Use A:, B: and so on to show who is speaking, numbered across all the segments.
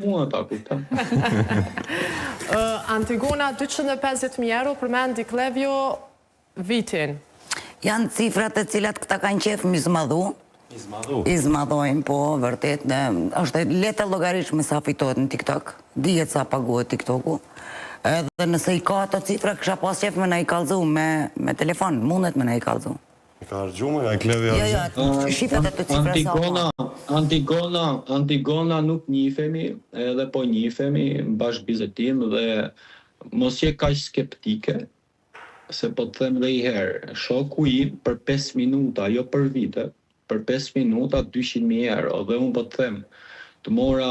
A: mua ata, kupton?
B: Antigona 250.000 euro përmendi Klevjo vitin.
C: Janë cifra të cilat këta kanë qef mi zmadhu.
D: I zmadhu.
C: I zmadhojnë, po, vërtet, në, është e lehtë e llogaritshme sa fitohet në TikTok, dihet sa paguhet TikToku. Edhe nëse i ka ato cifra, kisha pas qef me na i kallzu me, me telefon, mundet me na i kallzu.
D: I ka harxhu me, ai Klevi
C: Jo, jo,
D: harxhu.
C: shifet ato cifra sa ka.
A: Antigona, Antigona, Antigona nuk njihemi, edhe po njihemi në bashkëbisedim dhe mos je kaq skeptike, se po të them dhe i herë, shoku im për 5 minuta, jo për vite, për 5 minuta 200.000 euro dhe unë po të them, të mora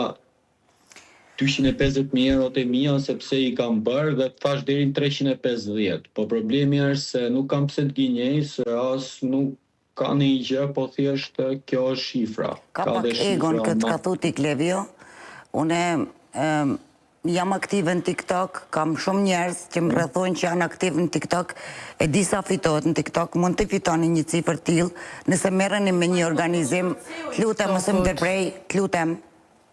A: 250.000 euro të mia sepse i kam bërë dhe të thash deri në 350. Po problemi është se nuk kam pse të gënjej, se as nuk ka një gjë, po thjesht kjo është shifra.
C: Ka pak
A: dhe
C: ego në
A: shifra
C: këtë
A: ma-
C: ka thu ti Klevio. Une em, jam aktive në TikTok, kam shumë njerëz që më rrethojnë që janë aktiv në TikTok, e di sa fitohet në TikTok, mund të fitoni një cifër tillë, nëse merreni me një organizim, të lutem mos e më ndërprej, të lutem.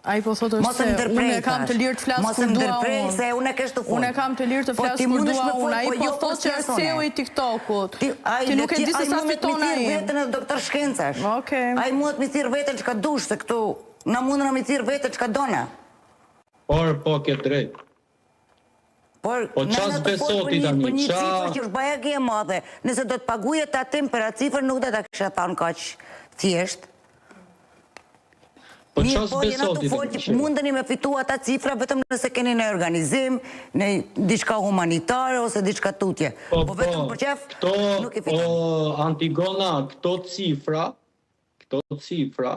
E: Ai po thotë është
C: Mos e
E: se
C: ndërprej,
E: unë e kam të
C: thash.
E: lirë të flas
C: Mos e
E: kur dua
C: ndërprej,
E: unë.
C: se unë e kesh të fol.
E: Unë e kam të lirë të
C: Po,
E: flas
C: ti
E: kur
C: mundesh
E: dua
C: me fol,
E: unë. Ai
C: po
E: po
C: jo
E: thotë që
C: kur
E: është CEO i TikTokut.
C: Ti, ai,
E: Ti nuk e
C: ti-
E: di se
C: ai
E: sa
C: mundet mi
E: fiton
C: thirr
E: ai.
C: veten edhe doktor shkencash.
E: Okej.
C: Ai mundet mi thirr veten çka dush, se këtu na mundën mi thirr veten çka dona.
A: Por, po, ke drejt.
C: Por,
A: Po
C: ne
A: qa
C: na të fol
A: s'beso
C: për
A: ti
C: një,
A: tani,
C: për një
A: qa-
C: cifër që është bajagi e madhe. Nëse do të pagujet tatim për atë cifër, nuk do ta kisha thënë kaq thjesht.
A: Po
C: Mirë,
A: qa
C: po jena
A: s'beso
C: të
A: ti
C: fol
A: tani?
C: që mundeni me fitu ata cifra vetëm nëse keni në organizim, në diçka humanitare ose diçka tutje.
A: Po,
C: Po vetëm për qef,
A: këto,
C: nuk i fitoni.
A: o, Antigona, këto cifra, këto cifra,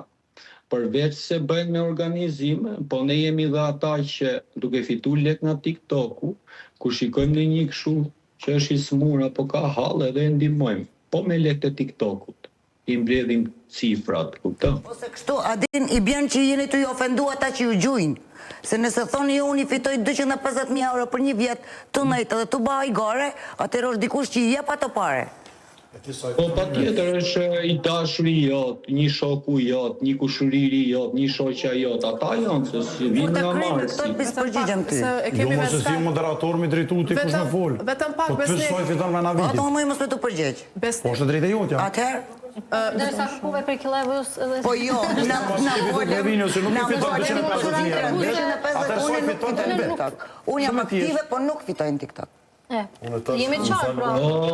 A: përveç se bëjnë me organizim, po ne jemi dhe ata që duke fitu lek nga TikToku, kur shikojmë në një kështu që është i smur apo ka hall edhe e ndihmojmë, po me lek të TikTokut i mbledhim cifrat, kupton?
C: Ose kështu, a din, i bjen që jeni të ju ofendu ata që ju gjujnë. Se nëse thoni jo, unë i fitoj 250.000 euro për një vjet të nejtë edhe të bëj gare, atëherë është dikush që i jep ato pare.
D: E ti sa i
A: Po
D: fiton
A: pa
D: në vit?
A: tjetër është i dashuri jot, një shoku jot, një kushëriri jot, një shoqja jot, ata janë se si
C: Kur
A: vinë
C: të
A: nga
C: kryejmë këto,
A: Marsi.
C: pis përgjigjem ty.
B: Se e
D: Jo
B: kemi me
D: mos e si
B: Skype.
D: moderator mi drejtu ti kush
B: Vetëm-
D: me fol.
B: vetëm pak,
D: Po ty
B: Besnik.
D: sa i fiton me na
C: Po
D: vitit.
C: ato më mos me të përgjigj.
B: Besnik.
D: Po është e drejtë e jotja.
C: Atëherë,
F: Ndërsa kërkove për Klevios edhe
C: po jo, na na
D: Ti fiton
C: folëm.
D: Klevinio, se nuk i
C: na
D: fiton
C: folëm
D: 250.000 euro në vit,
C: 250
D: atëherë sa i
C: unë nuk
D: fiton
C: fitoj
D: ti në
C: në
D: vit?
C: TikTok. Unë jam
D: Shumë e thjeshtë.
C: aktive, po nuk fitoj në TikTok.
F: E, Jemi qartë pra.
A: O,